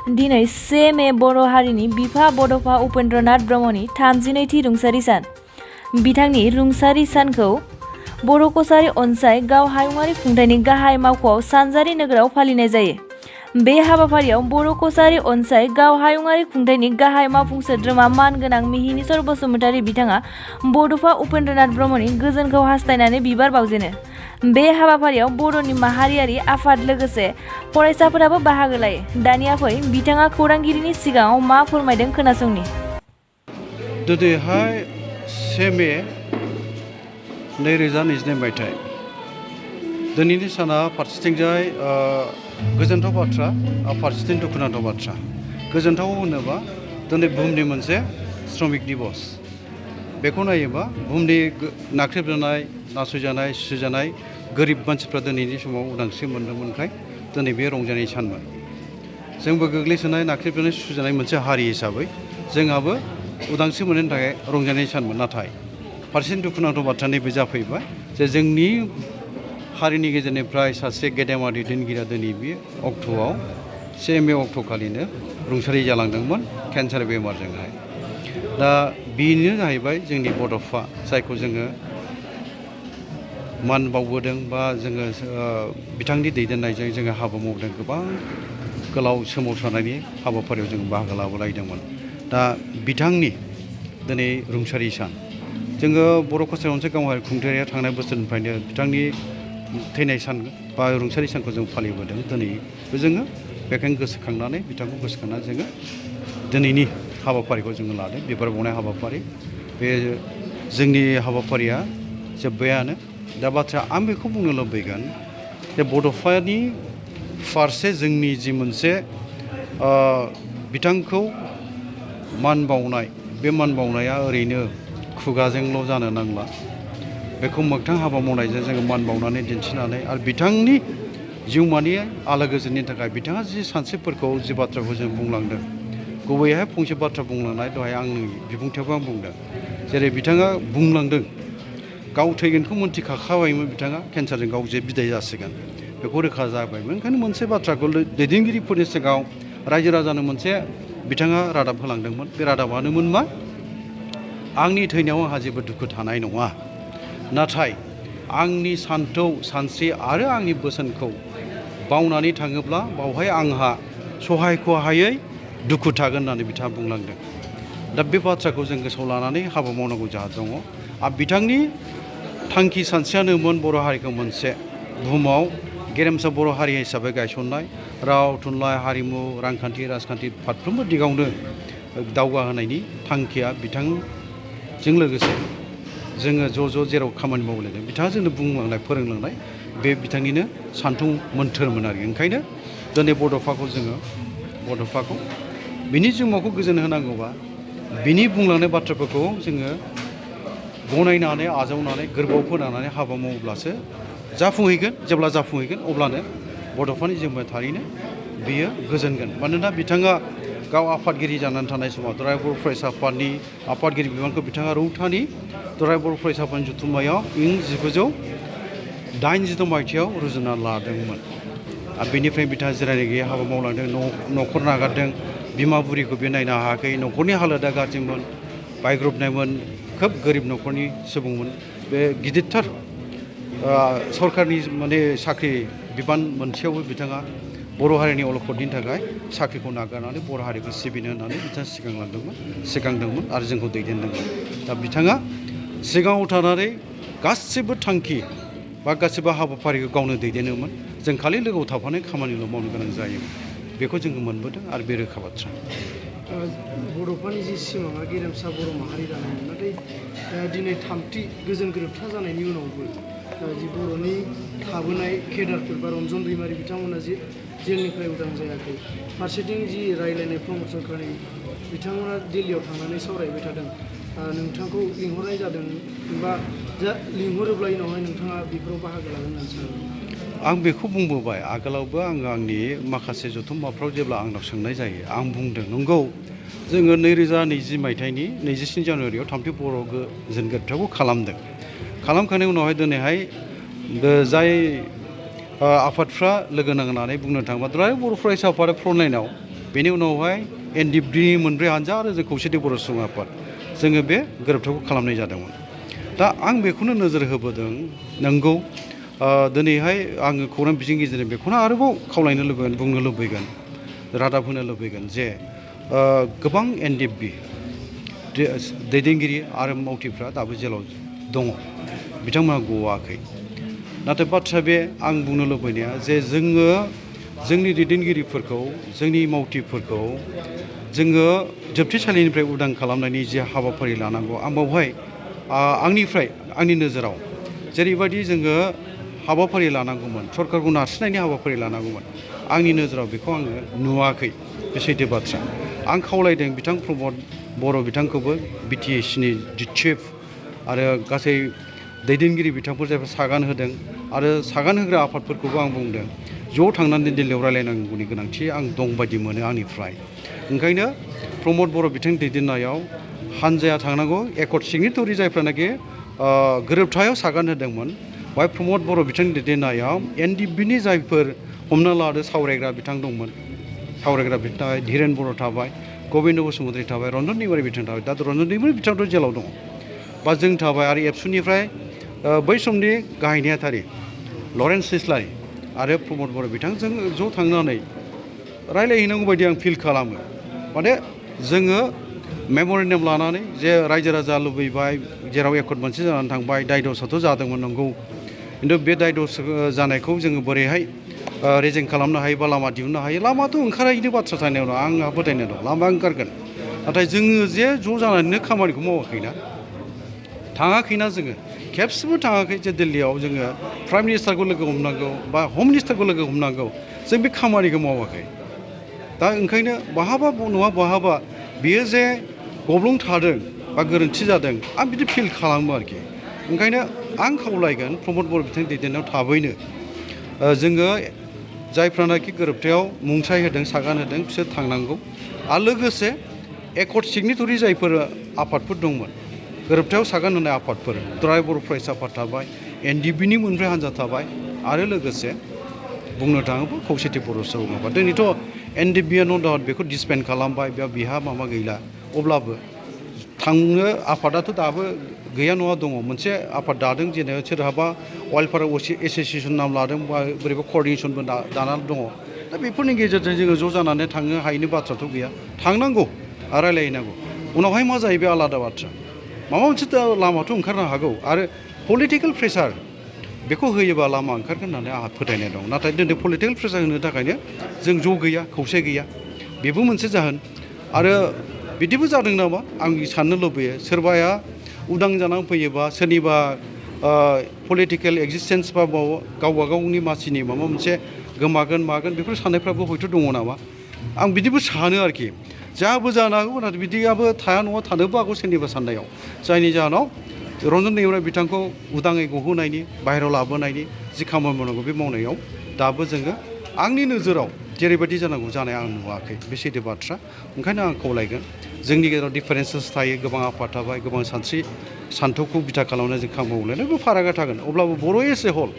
दिनै 1 मे बर' हारिनि बिफा बड'फा उपेन्द्रनाथ ब्रह्मनि 32थि रुंसारि सान। बिथांनि रुंसारि सानखौ बर' कसारी अनसाय गाव हायुङारि खुंथायनि गाहाय मावख'आव सानजारि नोगोराव फालिनाय जायो। बे हाबाफारियाव बर' कसारी अनसाय गाव हायुङारि खुंथायनि गाहाय मावफुं सोद्रोमा मानगोनां मिहिनीश्वर बसुमतारी बिथाङा बड'फा उपेन्द्रनाथ ब्रह्मनि गोजोनखौ हास्थायनानै बिबार बावजेनो। बे हाबाफारियाव बर'नि माहारियारि आफाद लोगोसे फरायसाफोराबो बाहागो लायो। दानिया फै बिथाङा खौरांगिरिनि सिगाङाव मा फोरमायदों खोनासंनि। दिनैहाय 1 मे 2022 मायथाइ। दिनैनि साना फारसेथिंजाय गोजोनथाव बाथ्रा, फारसेथिं दुखुनांथाव बाथ्रा। गोजोनथाव होनोबा दिनै बुहुमनि मोनसे श्रमिक दिबस। बेखौ नायोबा बुहुमनि नाख्रेबजानाय, नासयजानाय, सुजानाय गोरिब मानसिफ्रा दिनैनि समाव उदांस्रि मोनदोंमोनखाय दिनै बे रंजानाय सानमोन। जोंबो गोग्लैसोनाय, नाख्रेबजानाय, सुजानाय मोनसे हारि हिसाबै जोंहाबो उदांस्रि मोननायनि थाखाय रंजानाय सानमोन। नाथाय फारसेथिं दुखुनांथाव बाथ्रा नैबे जाफैबाय जे जोंनि हारिनि गेजेरनिफ्राय सासे गेदेमा दैदेनगिरिया दिनै बे अक्ट'आव 1 मे अक्ट'खालिनो रुंसारि जालांदोंमोन केन्सार बेमारजोंहाय। दा बेनो जाहैबाय जोंनि बड'फा, जायखौ जोङो मान बावबोदों बा जोङो बिथांनि दैदेननायजों जोङो हाबा मावदों। गोबां गोलाव सोमावसारनायनि हाबाफारियाव जों बाहागो लाबोलायदोंमोन। दा बिथांनि दिनै रुंसारि सान। जोङो बर' कसारी अनसाय गावारि खुंथाया थांनाय बोसोरनिफ्रायनो बिथांनि थैनाय सान बा रुंसारि सानखौ जों फालिबोदों। दिनैबो जोङो बेखायनो गोसोखांनानै बिथांखौ गोसोखांनानै जोङो दिनैनि हाबाफारिखौ जोङो लादों। बिबार बावनाय हाबाफारि। बे जोंनि हाबाफारिया जोब्बायानो। दा बाथ्राया आं बेखौ बुंनो लुबैगोन जे बड'फानि फारसे जोंनि जि मोनसे बिथांखौ मान बावनाय, बे मान बावनाया ओरैनो खुगाजोंल' जानो नांला। बेखौ मोगथां हाबा मावनायजों जोङो मान बावनानै दिन्थिनानै आरो बिथांनि जिउमानि आलो गोजोननि थाखाय बिथाङा जि सानस्रिफोरखौ, जि बाथ्राखौ जों बुंलांदों, गुबैयैहाय फंसे बाथ्रा बुंलांनाय दहाय आंनि बिबुंथियावबो आं बुंदों। जेरै बिथाङा बुंलांदों गाव थैगोनखौ मोनथिखाबायमोन बिथाङा, केन्सारजों गाव जे बिदाय जासिगोन बेखौ रोखा जाबायमोन। ओंखायनो मोनसे बाथ्राखौ दैदेनगिरिफोरनि सिगाङाव रायजो राजानो मोनसे बिथाङा रादाब होलांदोंमोन। बे रादाबानोमोन मा? आंनि थैनायाव आंहा जेबो दुखु थानाय नङा, नाथाय आंनि सान्थौ, सानस्रि आरो आंनि बोसोनखौ बावनानै थाङोब्ला बावहाय आंहा सहायख'हायै दुखु थागोन होननानै बिथाङा बुंलांदों। दा बे बाथ्राखौ जों गोसोआव लानानै हाबा मावनांगौ जोंहा दङ। आरो बिथांनि थांखि सानस्रियानोमोन बर' हारिखौ मोनसे बुहुमाव गेरेमसा बर' हारि हिसाबै गायसननाय, राव, थुनलाइ, हारिमु, रांखान्थि, राजखान्थि फारफ्रोमबो दिगावनो दावगाहोनायनि थांखिया बिथांजों लोगोसे जोङो ज' जेराव खामानि मावलायदों बिथाङा जोंनो बुंलांनाय, फोरोंलांनाय बे बिथांनिनो सान्थौ मोन्थोरमोन आरो। ओंखायनो दिनै बड'फाखौ बिनि जिउमाखौ गोजोन होनांगौबा बिनि बुंलांनाय बाथ्राफोरखौ जोङो गनायनानै, आजावनानै, गोरबोआव फोनांनानै हाबा मावोब्लासो जाफुंहैगोन। जेब्ला जाफुंहैगोन अब्लानो बड'फानि जिउमाया थारैनो बियो गोजोनगोन। मानोना बिथाङा गाव आफादगिरि जानानै थानाय समाव दुलाराय बर' फरायसा आफादनि आफादगिरि बिबानखौ बिथाङा रौतानि दुलाराय बर' फरायसा आफादनि जथुम्मायाव इं 1986 मायथाइयाव रुजुना लादोंमोन। आरो बेनिफ्राय बिथाङा जिरायनाय गैयै हाबा मावलांदों, न'खर नागारदों, बिमा बुरिखौ बे नायनो हायाखै, न'खरनि हालोदा गाज्रिमोन, बायग्रबनायमोन, खोब गोरिब न'खरनि सुबुंमोन। बे गिदिरथार सरकारनि साख्रि बिबान मोनसेयावबो बिथाङा बर' हारिनि अलखदनि थाखाय साख्रिखौ नागारनानै बर' हारिखौ सिबिनो होननानै बिथाङा सिगांदोंमोन आरो जोंखौ दैदेनदोंमोन। दा बिथाङा सिगाङाव थानानै गासिबो थांखि बा गासिबो हाबाफारिखौ गावनो दैदेनोमोन। जों खालि लोगोआव थाफानाय खामानिल' मावनो गोनां जायोमोन। बेखौ जोङो मोनबोदों आरो बे रोखा बाथ्रा। बड'फानि जि सिमाङा गेरेमसा बर' माहारि दानायमोन, नाथाय दिनै 3थि गोजोन गोरोबथा जानायनि उनावबो जि बर'नि थाबोनाय केडारफोर बा रन्जन दैमारि बिथांमोना जि जेलनिफ्राय उदां जायाखै। फारसेथिं जि रायलायनाय प्रमद सरकारनि बिथांमोना दिल्लीयाव थांनानै सावरायबाय थादों। नोंथांखौ लिंहरनाय जादों बा लिंहरोब्ला उनावहाय नोंथाङा बेफोराव बाहागो लागोन होननानै सानो? आं बेखौ बुंबोबाय आगोलावबो। आङो आंनि माखासे जथुम्माफ्राव जेब्ला आंनाव सोंनाय जायो आं बुंदों, नंगौ जोङो 2020 मायथाइनि 27 जानुवारियाव 3थि बर' गोजोन गोरोबथाखौ खालामदों। खालामखांनायनि उनावहाय दिनैहाय जाय आफादफ्रा लोगो नांनानै बुंनो थाङोबा दुलाराय बर' फरायसा आफादा प्रनयनाव बेनि उनावहाय NDFB मोनब्रै हानजा आरो जों खौसेथि बर' सुबुं आफाद जोङो बे गोरोबथाखौ खालामनाय जादोंमोन। दा आं बेखौनो नोजोर होबोदों नंगौ दिनैहाय आङो खौरां बिजोंनि गेजेरजों बेखौनो आरोबाव खावलायनो लुबैगोन बुंनो लुबैगोन रादाब होनो लुबैगोन जे गोबां NDFB दैदेनगिरि आरो मावथिफ्रा दाबो जेलाव दङ बिथांमोना गवाखै। नाथाय बाथ्रा बे आं बुंनो लुबैनाया जे जोङो जोंनि दैदेनगिरिफोरखौ जोंनि मावथिफोरखौ जोङो जोबथेसालिनिफ्राय उदां खालामनायनि जे हाबाफारि लानांगौ आं बावहाय आंनि नोजोराव जेरैबायदि जोङो हाबाफारि लानांगौमोन सरकारखौ नारसिननायनि हाबाफारि लानांगौमोन आंनि नोजोराव बेखौ आङो नुवाखै बे सैथो बाथ्रा। आं खावलायदों बिथां प्रमद बर' बिथांखौबो BTSनि चिफ आरो गासै दैदेनगिरि बिथांफोर जायफोर सागान होदों आरो सागान होग्रा आफादफोरखौबो आं बुंदों ज' थांनानै दिल्लीयाव रायलायनांगौनि गोनांथि आं दं बायदि मोनो आंनिफ्राय। ओंखायनो प्रमद बर' बिथांनि दैदेननायाव हानजाया थांनांगौ एकर्ड सिगनेटरि जायफ्रानाखि गोरोबथायाव सागान होदोंमोन बेवहाय प्रमद बर' बिथांनि दैदेननायाव NDFBनि जायफोर हमना लादो सावरायग्रा बिथां दंमोन सावरायग्रा बिथां धीरेन बर' थाबाय गबिन्द बसुमतारी थाबाय रन्जन दैमारि बिथां थाबाय दा रन्जन दैमारि बिथांथ' जेलाव दङ बा जों थाबाय आरो एबसुनिफ्राय बै समनि गाहाय नेहाथारि लरेन्स इस्लारि आरो प्रमद बर' बिथांजों ज' थांनानै रायलायहैनांगौ बायदि आं फिल खालामो। माने जोङो मेम'रेन्डाम लानानै जे रायजो राजा लुबैबाय जेराव एकर्ड मोनसे जानानै थांबाय दायदसआथ' जादोंमोन नंगौ खिन्थु बे दायदस जानायखौ जोङो बोरैहाय रेजें खालामनो हायो बा लामा दिहुननो हायो लामाथ' ओंखारहैनो बाथ्रा थानायाव दं आंहा फोथायनाय दं लामा ओंखारगोन। नाथाय जोङो जे ज' जानानैनो खामानिखौ मावाखैना थाङाखैना जोङो खेबसेबो थाङाखै जे दिल्लीयाव जोङो प्राइम मिनिस्टारखौ लोगो हमनांगौ बा हम मिनिस्टारखौ लोगो हमनांगौ जों बे खामानिखौ मावाखै। दा ओंखायनो बहाबा नङा बहाबा बियो जे गब्लं थादों बा गोरोन्थि जादों आं बिदि फिल खालामो आरोखि। ओंखायनो आं खावलायगोन प्रमद बर' बिथांनि दैदेननायाव थाबैनो जोङो जायफ्रानाखि गोरोबथायाव मुंसाइ होदों सागान होदों बिसोर थांनांगौ आरो लोगोसे एकर्ड सिगनेटरि जायफोर आफादफोर दंमोन गोरोबथायाव सागान होनाय आफादफोर दुलाराय बर' फरायसा आफाद थाबाय NDFBनि मोनब्रै हान्जा थाबाय आरो लोगोसे बुंनो थाङोब्ला खौसेथि बर' सुबुं आफाद दिनैथ' NDFBआ न' डाउट बेखौ डिसपेन्ड खालामबाय बिहा माबा गैला अब्लाबो थांनो आफादाथ' दाबो गैया नङा दङ मोनसे आफाद दादों जेनेबा सोरहाबा वाइल्डफायर एस'सिएसन नाम लादों बा बोरैबा क'अर्डिनेसनबो दानानै दङ। दा बेफोरनि गेजेरजों जोङो ज' जानानै थांनो हायैनि बाथ्राथ' गैया थांनांगौ आरो रायलायहैनांगौ उनावहाय मा जायो बे आलादा बाथ्रा माबा मोनसे लामाथ' ओंखारनो हागौ आरो पलिटिकेल प्रेसार बेखौ होयोबा लामा ओंखारगोन होननानै आंहा फोथायनाय दं। नाथाय दिनै पलिटिकेल प्रेसार होनो थाखायनो जों ज' गैया खौसे गैया बेबो मोनसे जाहोन आरो बिदिबो जादों नामा आं साननो लुबैयो सोरबाया उदां जानानै फैयोबा सोरनिबा पलिटिकेल एक्जिस्टेन्स बा गावबा गावनि मानसिनि माबा मोनसे गोमागोन मागोन बेफोर साननायफ्राबो हयथ' दङ नामा आं बिदिबो सानो आरोखि। जाबो जानो हागौ नाथाय बिदियाबो थाया न'आव थानोबो हागौ सोरनिबा साननायाव जायनि जाहोनाव रन्जन दैमारि बिथांखौ उदाङै गहोनायनि बाहेरायाव लाबोनायनि जि खामानि मावनांगौ बे मावनायाव दाबो जोङो आंनि नोजोराव जेरैबायदि जानांगौ जानाय आं नुवाखै बे सैथो बाथ्रा। ओंखायनो आं खावलायगोन जोंनि गेजेराव डिफारेन्सेस थायो गोबां आफाद थाबाय गोबां सान्थौखौ बिथा खालामनानै जों खामानि मावलायनाय बे फारागा थागोन अब्लाबो बर' एस ए हल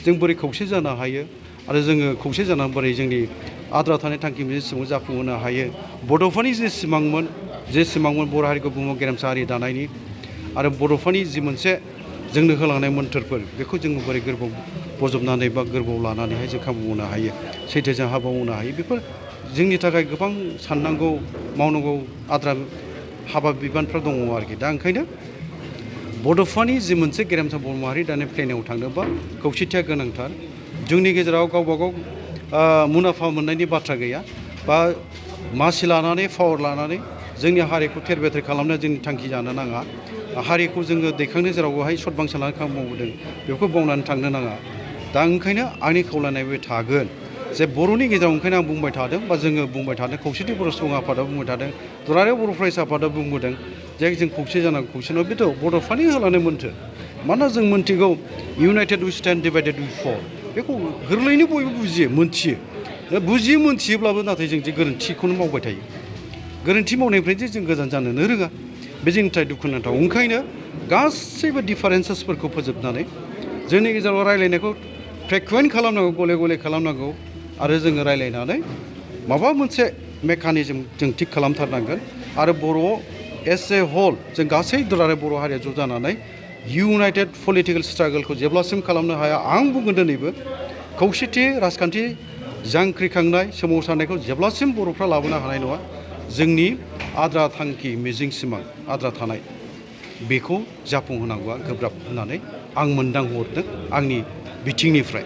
जों बोरै खौसे जानो हायो आरो जोङो खौसे जानानै बोरै जोंनि आद्रा थानाय थांखि मोनसे सिमांखौ जाफुंहोनो हायो बड'फानि जे सिमांमोन बर' हारिखौ बुहुमाव गेरेमसा हारि दानायनि आरो बड'फानि जि मोनसे जोंनो होलांनाय मोन्थोरफोर बेखौ जोङो बोरै गोरबोआव बजबनानै बा गोरबोआव लानानैहाय जों खामानि मावनो हायो सैथोजों हाबा मावनो हायो बेफोर जोंनि थाखाय गोबां साननांगौ मावनांगौ आद्रा हाबा बिबानफ्रा दङ आरोखि। दा ओंखायनो बड'फानि जि मोनसे गेरेमसा बर' माहारि दानाय प्लेनाव थांनोबा खौसेथिया गोनांथार। जोंनि गेजेराव गावबा गाव मुलाम्फा मोननायनि बाथ्रा गैया बा मासि लानानै पावार लानानै जोंनि हारिखौ थेर बेथेर खालामनो जोंनि थांखि जानो नाङा। हारिखौ जोङो दैखांनो जेरावहाय सदबांसा लानानै खामानि मावबोदों बेखौ बावनानै थांनो नाङा। दा ओंखायनो आंनि खावलायनाय बे थागोन जे बर'नि गेजेराव ओंखायनो आं बुंबाय थादों बा जोङो बुंबाय थादों खौसेथि बर' सुबुं आफादा बुंबाय थादों दुलाराय बर' फरायसा आफादा बुंबोदों जे जों खौसे जानांगौ खौसे नङा बेथ' बड'फानि होलांनाय मोन्थोर। मानोना जों मोन्थिगौ इउनाइटेड उइ स्टेन्ड डिभाइडेड उइ फल बेखौ गोरलैयैनो बयबो बुजियो मोन्थियोब्लाबो नाथाय जों जे गोरोन्थिखौनो मावबाय थायो गोरोन्थि मावनायनिफ्राय जे जों गोजान जानोनो रोङा बे जोंनि थाखाय दुखुनांथाव। ओंखायनो गासैबो डिफारेन्सेसफोरखौ फोजोबनानै जोंनि गेजेराव रायलायनायखौ फ्रिकुवेन्ट खालामनांगौ गले गले खालामनांगौ आरो जोङो रायलायनानै माबा मोनसे मेकानिजम जों थिग खालामथारनांगोन आरो बर' एस ए होल जों गासै दुलाराय बर' हारिया ज' जानानै इउनाइटेड पलिटिकेल स्ट्रागोलखौ जेब्लासिम खालामनो हाया आं बुंगोन दिनैबो खौसेथि राजखान्थि जांख्रिखांनाय सोमावसारनायखौ जेब्लासिम बर'फ्रा लाबोनो हानाय नङा जोंनि आद्रा थांखि मिजिं सिमां आद्रा थानाय बेखौ जाफुंहोनांगौआ गोब्राब होननानै आं मोनदांहरदों आंनि बिथिंनिफ्राय।